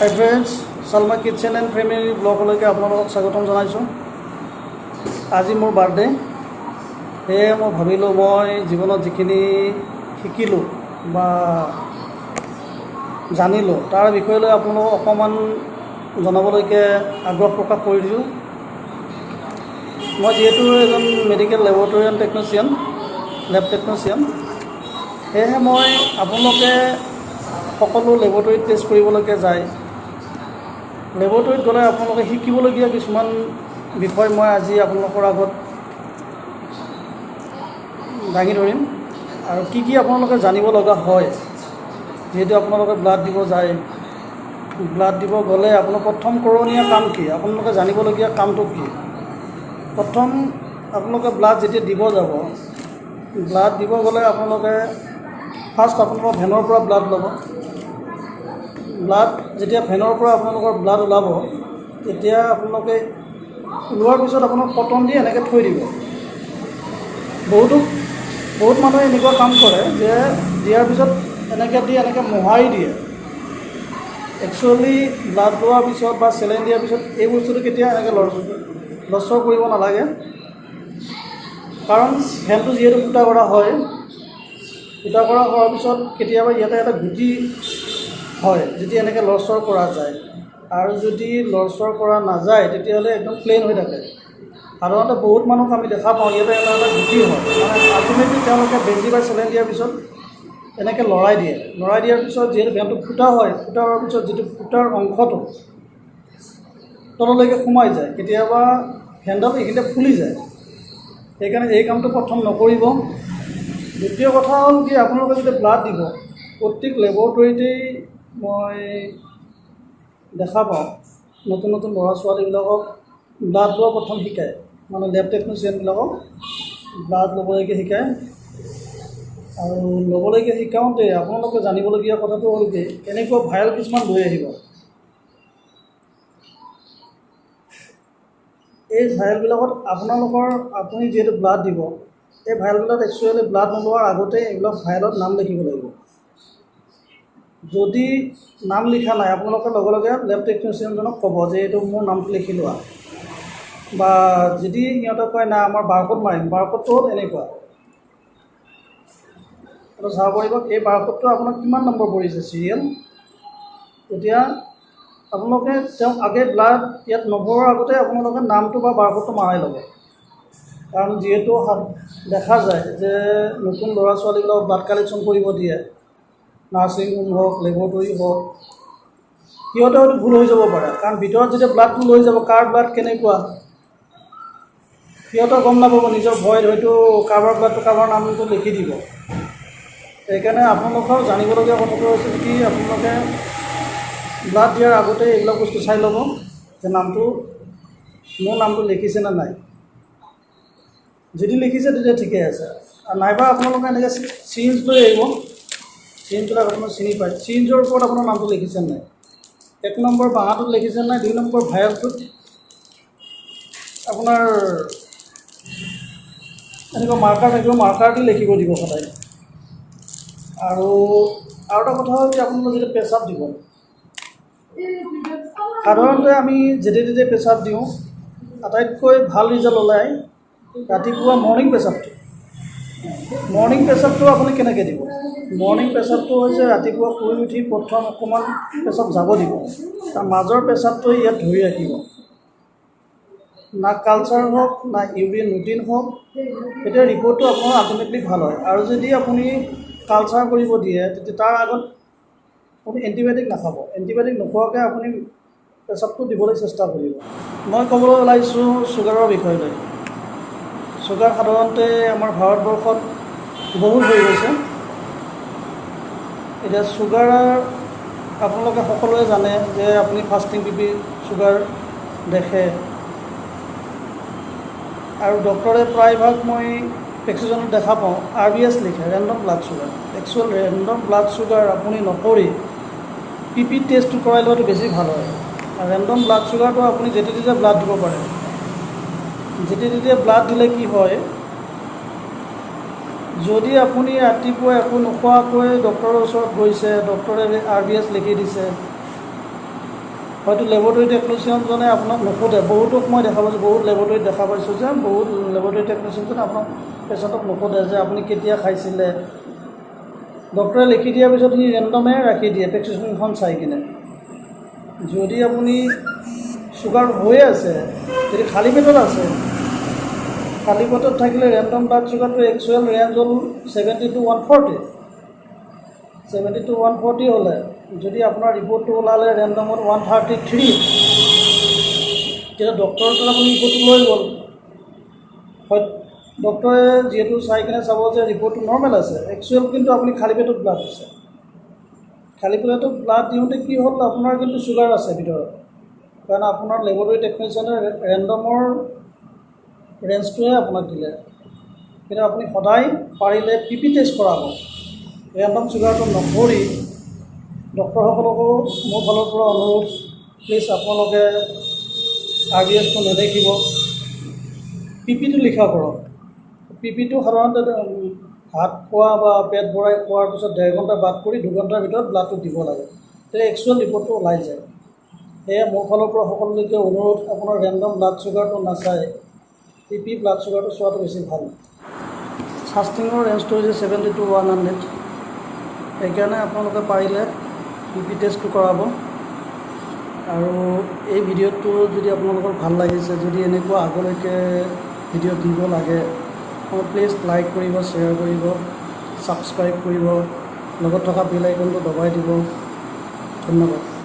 Hi friends, Salma kitchen and family ব্লগলৈকে আপোনালোকক স্বাগতম জনাইছোঁ। আজি মোৰ বাৰ্থডে। সেয়ে মই ভাবিলোঁ, মই জীৱনত যিখিনি শিকিলোঁ বা জানিলোঁ, তাৰ বিষয়ে লৈ আপোনালোকক অকণমান জনাবলৈকে আগ্ৰহ প্ৰকাশ কৰিছোঁ। মই যিহেতু এজন মেডিকেল লেবৰেটৰিয়ান টেকনিচিয়ান, লেব টেকনিচিয়ান, সেয়েহে মই আপোনালোকে সকলো লেবৰেটৰীত টেষ্ট কৰিবলৈকে যায়। লেবৰেটৰীত গ'লে আপোনালোকে শিকিবলগীয়া কিছুমান বিষয় মই আজি আপোনালোকৰ আগত দাঙি ধৰিম আৰু কি কি আপোনালোকে জানিব লগা হয়। যিহেতু আপোনালোকে ব্লাড দিব যায়, ব্লাড দিব গ'লে আপোনাৰ প্ৰথম কৰণীয় কাম কি, আপোনালোকে জানিবলগীয়া কামটো কি? প্ৰথম আপোনালোকে ব্লাড যেতিয়া দিব যাব, ব্লাড দিব গ'লে আপোনালোকে ফাৰ্ষ্ট আপোনালোকৰ ভেনৰ পৰা ব্লাড ল'ব। ব্লাড যেতিয়া ভেনৰ পৰা আপোনালোকৰ ব্লাড ওলাব, তেতিয়া আপোনালোকে ওলোৱাৰ পিছত আপোনাক কটন দি এনেকৈ থৈ দিব। বহুত মানুহে এনেকুৱা কাম কৰে যে দিয়াৰ পিছত এনেকৈ দি এনেকৈ মোহাৰি দিয়ে। একচুৱেলি ব্লাড লোৱাৰ পিছত বা চেলাইন দিয়াৰ পিছত এই বস্তুটো কেতিয়াও এনেকৈ লৰচৰ কৰিব নালাগে। কাৰণ ভেনটো যিহেতু ফুটা কৰা হয়, ফুটা কৰা হোৱাৰ পিছত কেতিয়াবা ইয়াতে এটা গুটি হয় যদি এনেকৈ লৰচৰ কৰা যায়। আৰু যদি লৰচৰ কৰা নাযায়, তেতিয়াহ'লে একদম প্লেইন হৈ থাকে। সাধাৰণতে বহুত মানুহক আমি দেখা পাওঁ, ইয়াতে এটা এটা গুটি হয়। মানে আল্টিমেটলি তেওঁলোকে বেজী বা চেলাইন দিয়াৰ পিছত এনেকৈ লৰাই দিয়ে। লৰাই দিয়াৰ পিছত যিহেতু ভেনটো ফুটা হয়, ফুটা হোৱাৰ পিছত যিটো ফুটাৰ অংশটো তললৈকে সোমাই যায়, কেতিয়াবা ভেনডাল এইখিনিতে ফুলি যায়। সেইকাৰণে এই কামটো প্ৰথম নকৰিব। দ্বিতীয় কথা হ'ল কি, আপোনালোকে যেতিয়া ব্লাড দিব, প্ৰত্যেক লেবৰেটৰীতেই মই দেখা পাওঁ, নতুন নতুন ল'ৰা ছোৱালীবিলাকক ব্লাড লোৱা প্ৰথম শিকায়, মানে লেব টেকনিচিয়ানবিলাকক ব্লাড ল'বলৈকে শিকায়। আৰু ল'বলৈকে শিকাওঁতে আপোনালোকে জানিবলগীয়া কথাটো হ'ল কি, এনেকুৱা ভায়েল কিছুমান লৈ আহিব। এই ভায়েলবিলাকত আপোনালোকৰ, আপুনি যিহেতু ব্লাড দিব, এই ভায়েলবিলাক একচুৱেলি ব্লাড নোলোৱাৰ আগতে এইবিলাক ভায়েলত নাম লিখিব লাগিব। যদি নাম লিখা নাই, আপোনালোকে লগে লগে লেব টেকনিচিয়ানজনক ক'ব যে এইটো মোৰ নামটো লিখি লোৱা। বা যদি সিহঁতে কয়, না, আমাৰ বাৰক'ড মাৰিম, বাৰক'ডটো হ'ল এনেকুৱা, এইটো চাব পাৰিব। এই বাৰক'ডটো আপোনাক কিমান নম্বৰ পৰিছে চিৰিয়েল, তেতিয়া আপোনালোকে তেওঁক আগে ব্লাড ইয়াত নভৰোৱাৰ আগতে আপোনালোকে নামটো বা বাৰক'ডটো মাৰাই ল'ব। কাৰণ যিহেতু দেখা যায় যে নতুন ল'ৰা ছোৱালীবিলাকক ব্লাড কালেকশ্যন কৰিব দিয়ে, নাৰ্ছিং হোম হওক, লেবৰেটৰী হওক, সিহঁতে হয়তো ভুল হৈ যাব পাৰে। কাৰণ ভিতৰত যেতিয়া ব্লাডটো লৈ যাব, কাৰ ব্লাড কেনেকুৱা সিহঁতে গম নাপাব। নিজৰ ভয়ত হয়তো কাৰোবাৰ ব্লাডটো কাৰোবাৰ নামটো লিখি দিব। সেইকাৰণে আপোনালোকৰ জানিবলগীয়া কথাটো হৈছে কি, আপোনালোকে ব্লাড দিয়াৰ আগতে এইবিলাক বস্তু চাই ল'ব যে নামটো, মোৰ নামটো লিখিছে নে নাই। যদি লিখিছে, তেতিয়া ঠিকেই আছে। আৰু নাইবা আপোনালোকে এনেকৈ চিৰিঞ্জ লৈ আহিব। চিৰিঞ্জবিলাক আপোনাৰ চিনি পায়। চিৰিঞ্জৰ ওপৰত আপোনাৰ নামটো লিখিছে নাই, এক নম্বৰ বাঁহাটোত লিখিছে নাই, দুই নম্বৰ ভায়েলটোত আপোনাৰ এনেকুৱা মাৰ্কাৰ থাকিব, মাৰ্কাৰ দি লিখিব দিব সদায়। আৰু আৰু এটা কথা হ'ল যে আপোনালোকে যেতিয়া পেচাব দিব, সাধাৰণতে আমি যেতিয়া তেতিয়া পেচাব দিওঁ, আটাইতকৈ ভাল ৰিজাল্ট ওলায় ৰাতিপুৱা মৰ্ণিং পেচাবটো। মৰ্ণিং পেচাবটো আপুনি কেনেকৈ দিব? মৰ্ণিং পেচাবটো হৈছে ৰাতিপুৱা শুই উঠি প্ৰথম অকণমান পেচাব যাব দিব, তাৰ মাজৰ পেচাবটো ইয়াত ধৰি ৰাখিব। না কালচাৰ হওক, না ইউৰিন ৰুটিন হওক, তেতিয়া ৰিপৰ্টটো আপোনাৰ আল্টিমেটলি ভাল হয়। আৰু যদি আপুনি কালচাৰ কৰিব দিয়ে, তেতিয়া তাৰ আগত আপুনি এণ্টিবায়'টিক নাখাব। এণ্টিবায়'টিক নোখোৱাকৈ আপুনি পেচাবটো দিবলৈ চেষ্টা কৰিব। মই ক'বলৈ ওলাইছোঁ চুগাৰৰ বিষয়লৈ। চুগাৰ সাধাৰণতে আমাৰ ভাৰতবৰ্ষত বহুত হৈ গৈছে। এতিয়া চুগাৰ আপোনালোকে সকলোৱে জানে যে আপুনি ফাষ্টিং বিপি চুগাৰ দেখে আৰু ডক্টৰে প্ৰায়ভাগ মই প্ৰেছক্ৰিপশ্যনত দেখা পাওঁ, আৰবিএছ লিখে, random blood sugar. Actual random blood sugar আপুনি নকৰি পিপি টেষ্টটো কৰাই লোৱাটো বেছি ভাল হয়। আৰু ৰেণ্ডম ব্লাড চুগাৰটো আপুনি যেতিয়া তেতিয়া ব্লাড দিব পাৰে। যেতিয়া তেতিয়া ব্লাড দিলে কি হয়, যদি আপুনি ৰাতিপুৱা একো নোখোৱাকৈ ডক্টৰৰ ওচৰত গৈছে, ডক্টৰে আৰবিএছ লিখি দিছে। হয়তো লেবৰেটৰী টেকনিচিয়ানজনে আপোনাক নুসুধে। বহুতক মই দেখা পাইছোঁ, বহুত লেবৰেটৰীত দেখা পাইছোঁ যে বহুত লেবৰেটৰী টেকনিচিয়ানজনে আপোনাক, পেচেণ্টক নুসুধে যে আপুনি কেতিয়া খাইছিলে। ডক্টৰে লিখি দিয়াৰ পিছত সি ৰেণ্ডমে ৰাখি দিয়ে প্ৰেছক্ৰিপশ্যনখন চাই কিনে। যদি আপুনি চুগাৰ হৈয়ে আছে, যদি খালী পেটত আছে, খালী পেটত থাকিলে ৰেণ্ডম ব্লাড চুগাৰটো একচুৱেল ৰেঞ্জ হ'ল 70 to 140। 70 to 140 হ'লে যদি আপোনাৰ ৰিপৰ্টটো ওলালে ৰেণ্ডমত 133, তেতিয়া ডক্টৰৰ তাত আপুনি ৰিপৰ্টটো লৈ গ'ল হয়, ডক্টৰে যিহেতু চাই কিনে চাব যে ৰিপৰ্টটো নৰ্মেল আছে। একচুৱেল কিন্তু আপুনি খালী পেটত ব্লাড দিছে। খালী পেটত ব্লাড দিওঁতে কি হ'ল, আপোনাৰ কিন্তু চুগাৰ আছে ভিতৰত, কাৰণ আপোনাৰ লেবৰেটৰী টেকনিচিয়ানে ৰেণ্ডমৰ ৰেঞ্জটোহে আপোনাক দিলে। কিন্তু আপুনি সদায় পাৰিলে পি পি টেষ্ট কৰাব, ৰেণ্ডম চুগাৰটো নকৰি। ডক্টৰসকলকো মোৰ ফালৰ পৰা অনুৰোধ, প্লিজ আপোনালোকে আৰ বি এছটো নেদেখিব, পি পিটো লিখা কৰক। পি পিটো সাধাৰণতে ভাত খোৱা বা পেট ভৰাই খোৱাৰ পিছত 1.5 ঘণ্টা বাদ কৰি 2 ঘণ্টাৰ ভিতৰত ব্লাডটো দিব লাগে, তেতিয়া একচুৱেল ৰিপৰ্টটো ওলাই যায়। সেয়ে মোৰ ফালৰ পৰা সকলোলৈকে অনুৰোধ, আপোনাৰ ৰেণ্ডম ব্লাড চুগাৰটো নাচায় পি পি ব্লাড চুগাৰটো চোৱাটো বেছি ভাল। ফাষ্টিঙৰ ৰেঞ্জটো হৈছে 70 টু 100। সেইকাৰণে আপোনালোকে পাৰিলে পি পি টেষ্টটো কৰাব। আৰু এই ভিডিঅ'টো যদি আপোনালোকৰ ভাল লাগিছে, যদি এনেকুৱা আগলৈকে ভিডিঅ' দিব লাগে, প্লিজ লাইক কৰিব, শ্বেয়াৰ কৰিব, ছাবস্ক্ৰাইব কৰিব, লগত থকা বেল আইকনটো দবাই দিব। ধন্যবাদ।